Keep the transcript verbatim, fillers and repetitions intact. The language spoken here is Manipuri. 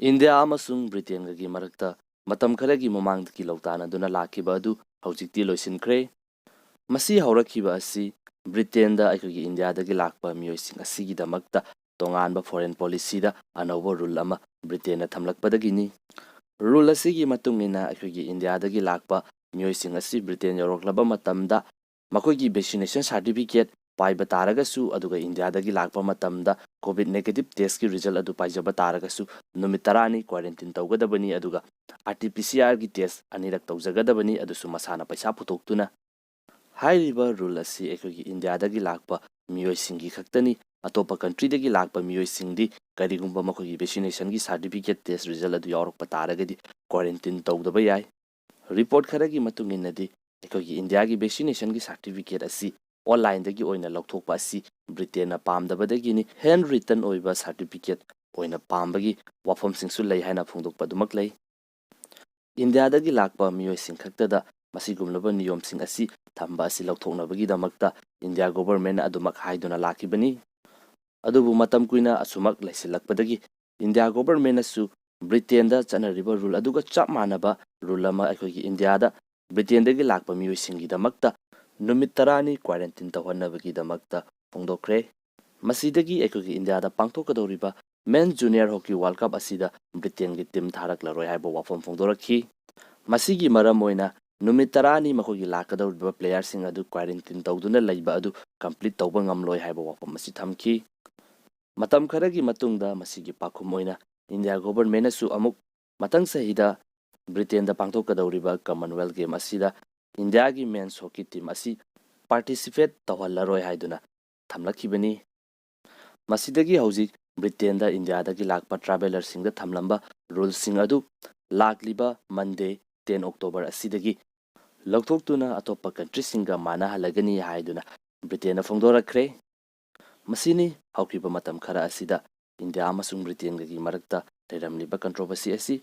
ꯏꯟꯗꯤꯌꯥ ꯑꯃꯁꯨꯡ ꯕ꯭ꯔꯤꯇꯦꯟꯒꯒꯤ ꯃꯔꯛꯇ ꯃꯇꯝ ꯈꯔꯒꯤ ꯃꯃꯥꯡꯗꯒꯤ ꯂꯧꯇꯥꯟꯅꯗꯨꯅ ꯂꯥꯛꯈꯤꯕ ꯑꯗꯨ ꯍꯧꯖꯤꯛꯇꯤ ꯂꯣꯏꯁꯤꯟꯈ꯭ꯔꯦ꯫ ꯃꯁꯤ ꯍꯧꯔꯛꯈꯤꯕ ꯑꯁꯤ ꯕ꯭ꯔꯤꯇꯦꯟꯗ ꯑꯩꯈꯣꯏꯒꯤ ꯏꯟꯗꯤꯌꯥꯗꯒꯤ ꯂꯥꯛꯄ ꯃꯤꯑꯣꯏꯁꯤꯡ ꯑꯁꯤꯒꯤꯗꯃꯛꯇ ꯇꯣꯉꯥꯟꯕ ꯐꯣꯔꯦꯟ ꯄꯣꯂꯤꯁꯤꯗ ꯑꯅꯧꯕ ꯔꯨꯜ ꯑꯃ ꯕ꯭ꯔꯤꯇꯦꯟꯅ ꯊꯝꯂꯛꯄꯗꯒꯤꯅꯤ꯫ ꯔꯨꯜ ꯑꯁꯤꯒꯤ ꯃꯇꯨꯡ ꯏꯟꯅ ꯑꯩꯈꯣꯏꯒꯤ ꯏꯟꯗꯤꯌꯥꯗꯒꯤ ꯂꯥꯛꯄ ꯃꯤꯑꯣꯏꯁꯤꯡ ꯑꯁꯤ ꯕ꯭ꯔꯤꯇꯦꯟ ꯌꯧꯔꯛꯂꯕ ꯃꯇꯝꯗ ꯃꯈꯣꯏꯒꯤ ꯚꯦꯛꯁꯤꯅꯦꯁꯟ ꯁꯥꯔꯇꯤꯐꯤꯀꯦꯠ ꯄꯥꯏꯕ ꯇꯥꯔꯒꯁꯨ, ꯑꯗꯨꯒ ꯏꯟꯗꯤꯌꯥꯗꯒꯤ ꯂꯥꯛꯄ ꯃꯇꯝꯗ ꯀꯣꯚꯤꯗ ꯅꯦꯒꯦꯇꯤꯚ ꯇꯦꯁꯀꯤ ꯔꯤꯖꯜ ꯑꯗꯨ ꯄꯥꯏꯖꯕ ꯇꯥꯔꯒꯁꯨ, ꯅꯨꯃꯤꯠ ꯇꯔꯥꯅꯤ ꯀ꯭ꯋꯥꯔꯦꯟꯇꯤꯟ ꯇꯧꯒꯗꯕꯅꯤ, ꯑꯗꯨꯒ ꯑꯥꯔ ꯇꯤ ꯄꯤ ꯁꯤ ꯑꯥꯔꯒꯤ ꯇꯦꯁ ꯑꯅꯤꯔꯛ ꯇꯧꯖꯒꯗꯕꯅꯤ, ꯑꯗꯨꯁꯨ ꯃꯁꯥꯅ ꯄꯩꯁꯥ ꯄꯨꯊꯣꯛꯇꯨꯅ꯫ ꯍꯥꯏꯔꯤꯕ ꯔꯨꯜ ꯑꯁꯤ ꯑꯩꯈꯣꯏꯒꯤ ꯏꯟꯗꯤꯌꯥꯗꯒꯤ ꯂꯥꯛꯄ ꯃꯤꯑꯣꯏꯁꯤꯡꯒꯤ ꯈꯛꯇꯅꯤ꯫ ꯑꯇꯣꯞꯄ ꯀꯟꯇ꯭ꯔꯤꯗꯒꯤ ꯂꯥꯛꯄ ꯃꯤꯑꯣꯏꯁꯤꯡꯗꯤ ꯀꯔꯤꯒꯨꯝꯕ ꯃꯈꯣꯏꯒꯤ ꯚꯦꯛꯁꯤꯅꯦꯁꯟꯒꯤ ꯁꯥꯔꯇꯤꯐꯤꯀꯦꯠ ꯇꯦꯁ ꯔꯤꯖꯜ ꯑꯗꯨ ꯌꯥꯎꯔꯛꯄ ꯇꯥꯔꯒꯗꯤ ꯀ꯭ꯋꯥꯔꯦꯟꯇꯤꯟ ꯇꯧꯗꯕ ꯌꯥꯏ꯫ ꯔꯤꯄꯣꯔꯠ ꯈꯔꯒꯤ ꯃꯇꯨꯡ ꯏꯟꯅꯗꯤ, ꯑꯩꯈꯣꯏꯒꯤ ꯏꯟꯗꯤꯌꯥꯒꯤ ꯚꯦꯛꯁꯤꯅꯦꯁꯟꯒꯤ ꯁꯥꯔꯇꯤꯐꯤꯀꯦꯠ ꯑꯁꯤ ꯑꯣꯟꯂꯥꯏꯟꯗꯒꯤ ꯑꯣꯏꯅ ꯂꯧꯊꯣꯛꯄ ꯑꯁꯤ ꯕ꯭ꯔꯤꯇꯦꯟꯅ ꯄꯥꯝꯗꯕꯗꯒꯤꯅꯤ꯫ ꯍꯦꯟ ꯔꯤꯇꯟ ꯑꯣꯏꯕ ꯁꯥꯔꯇꯤꯐꯤꯀꯦꯠ ꯑꯣꯏꯅ ꯄꯥꯝꯕꯒꯤ ꯋꯥꯐꯝꯁꯤꯡꯁꯨ ꯂꯩ ꯍꯥꯏꯅ ꯐꯣꯡꯗꯣꯛꯄ ꯑꯗꯨꯃꯛ ꯂꯩ꯫ ꯏꯟꯗꯤꯌꯥꯗꯒꯤ ꯂꯥꯛꯄ ꯃꯤꯑꯣꯏꯁꯤꯡ ꯈꯛꯇꯗ ꯃꯁꯤꯒꯨꯝꯂꯕ ꯅꯤꯌꯣꯝꯁꯤꯡ ꯑꯁꯤ ꯊꯝꯕ ꯑꯁꯤ ꯂꯧꯊꯣꯛꯅꯕꯒꯤꯗꯃꯛꯇ ꯏꯟꯗꯤꯌꯥ ꯒꯣꯚꯔꯟꯃꯦꯟꯠꯅ ꯑꯗꯨꯃꯛ ꯍꯥꯏꯗꯨꯅ ꯂꯥꯛꯈꯤꯕꯅꯤ꯫ ꯑꯗꯨꯕꯨ ꯃꯇꯝ ꯀꯨꯏꯅ ꯑꯁꯨꯃꯛ ꯂꯩꯁꯤꯜꯂꯛꯄꯗꯒꯤ ꯏꯟꯗꯤꯌꯥ ꯒꯣꯚꯔꯟꯃꯦꯟꯠꯅꯁꯨ ꯕ꯭ꯔꯤꯇꯦꯟꯗ ꯆꯠꯅꯔꯤꯕ ꯔꯨꯜ ꯑꯗꯨꯒ ꯆꯞ ꯃꯥꯟꯅꯕ ꯔꯨꯜ ꯑꯃ ꯑꯩꯈꯣꯏꯒꯤ ꯏꯟꯗꯤꯌꯥꯗ ꯕ꯭ꯔꯤꯇꯦꯟꯗꯒꯤ ꯂꯥꯛꯄ ꯃꯤꯑꯣꯏꯁꯤꯡꯒꯤꯗꯃꯛꯇ ꯅꯨꯃꯤꯠ ꯇꯔꯥꯅꯤ ꯀ꯭ꯋꯥꯔꯦꯟꯇꯤꯟ ꯇꯧꯍꯟꯅꯕꯒꯤꯗꯃꯛꯇ ꯐꯣꯡꯗꯣꯛꯈ꯭ꯔꯦ꯫ ꯃꯁꯤꯗꯒꯤ ꯑꯩꯈꯣꯏꯒꯤ ꯏꯟꯗꯤꯌꯥꯗ ꯄꯥꯡꯊꯣꯛꯀꯗꯧꯔꯤꯕ ꯃꯦꯟ ꯖꯨꯅꯤꯌꯔ ꯍꯣꯀꯤ ꯋꯥꯔꯜ ꯀꯞ ꯑꯁꯤꯗ ꯕ꯭ꯔꯤꯇꯦꯟꯒꯤ ꯇꯤꯝ ꯊꯥꯔꯛꯂꯔꯣꯏ ꯍꯥꯏꯕ ꯋꯥꯐꯝ ꯐꯣꯡꯗꯣꯔꯛꯈꯤ꯫ ꯃꯁꯤꯒꯤ ꯃꯔꯝ ꯑꯣꯏꯅ ꯅꯨꯃꯤꯠ ꯇꯔꯥꯅꯤ ꯃꯈꯣꯏꯒꯤ ꯂꯥꯛꯀꯗꯧꯔꯤꯕ ꯄ꯭ꯂꯦꯌꯔꯁꯤꯡ ꯑꯗꯨ ꯀ꯭ꯋꯥꯔꯦꯟꯇꯤꯟ ꯇꯧꯗꯨꯅ ꯂꯩꯕ ꯑꯗꯨ ꯀꯝꯄ꯭ꯂꯤꯠ ꯇꯧꯕ ꯉꯝꯂꯣꯏ ꯍꯥꯏꯕ ꯋꯥꯐꯝ ꯑꯁꯤ ꯊꯝꯈꯤ꯫ ꯃꯇꯝ ꯈꯔꯒꯤ ꯃꯇꯨꯡꯗ ꯃꯁꯤꯒꯤ ꯄꯥꯎꯈꯨꯝ ꯑꯣꯏꯅ ꯏꯟꯗꯤꯌꯥ ꯒꯣꯚꯔꯟꯃꯦꯟꯠꯅꯁꯨ ꯑꯃꯨꯛ ꯃꯊꯪ ꯆꯍꯤꯗ ꯕ꯭ꯔꯤꯇꯦꯟꯗ ꯄꯥꯡꯊꯣꯛꯀꯗꯧꯔꯤꯕ ꯀꯃꯟꯋꯦꯜꯊ ꯒꯦꯝ ꯑꯁꯤꯗ ꯏꯟꯗꯤꯌꯥꯒꯤ ꯃꯦꯟꯁ ꯍꯣꯀꯤ ꯇꯤꯝ ꯑꯁꯤ ꯄꯥꯔꯇꯤꯁꯤꯄꯦꯠ ꯇꯧꯍꯜꯂꯔꯣꯏ ꯍꯥꯏꯗꯨꯅ ꯊꯝꯂꯛꯈꯤꯕꯅꯤ꯫ ꯃꯁꯤꯗꯒꯤ ꯍꯧꯖꯤꯛ ꯕ꯭ꯔꯤꯇꯦꯟꯗ ꯏꯟꯗꯤꯌꯥꯗꯒꯤ ꯂꯥꯛꯄ ꯇ꯭ꯔꯥꯚꯦꯂꯔꯁꯤꯡꯗ ꯊꯝꯂꯝꯕ ꯔꯨꯜꯁꯤꯡ ꯑꯗꯨ ꯂꯥꯛꯂꯤꯕ ꯃꯟꯗꯦ, ꯇꯦꯟ ꯑꯣꯛꯇꯣꯕꯔ ꯑꯁꯤꯗꯒꯤ ꯂꯧꯊꯣꯛꯇꯨꯅ ꯑꯇꯣꯞꯄ ꯀꯟꯇ꯭ꯔꯤꯁꯤꯡꯒ ꯃꯥꯟꯅꯍꯜꯂꯒꯅꯤ ꯍꯥꯏꯗꯨꯅ ꯕ꯭ꯔꯤꯇꯦꯟꯅ ꯐꯣꯡꯗꯣꯔꯛꯈ꯭ꯔꯦ꯫ ꯃꯁꯤꯅꯤ ꯍꯧꯈꯤꯕ ꯃꯇꯝ ꯈꯔ ꯑꯁꯤꯗ ꯏꯟꯗꯤꯌꯥ ꯑꯃꯁꯨꯡ ꯕ꯭ꯔꯤꯇꯦꯟꯒꯒꯤ ꯃꯔꯛꯇ ꯂꯩꯔꯝꯂꯤꯕ ꯀꯟꯇ꯭ꯔꯣꯚꯔꯁꯤ ꯑꯁꯤ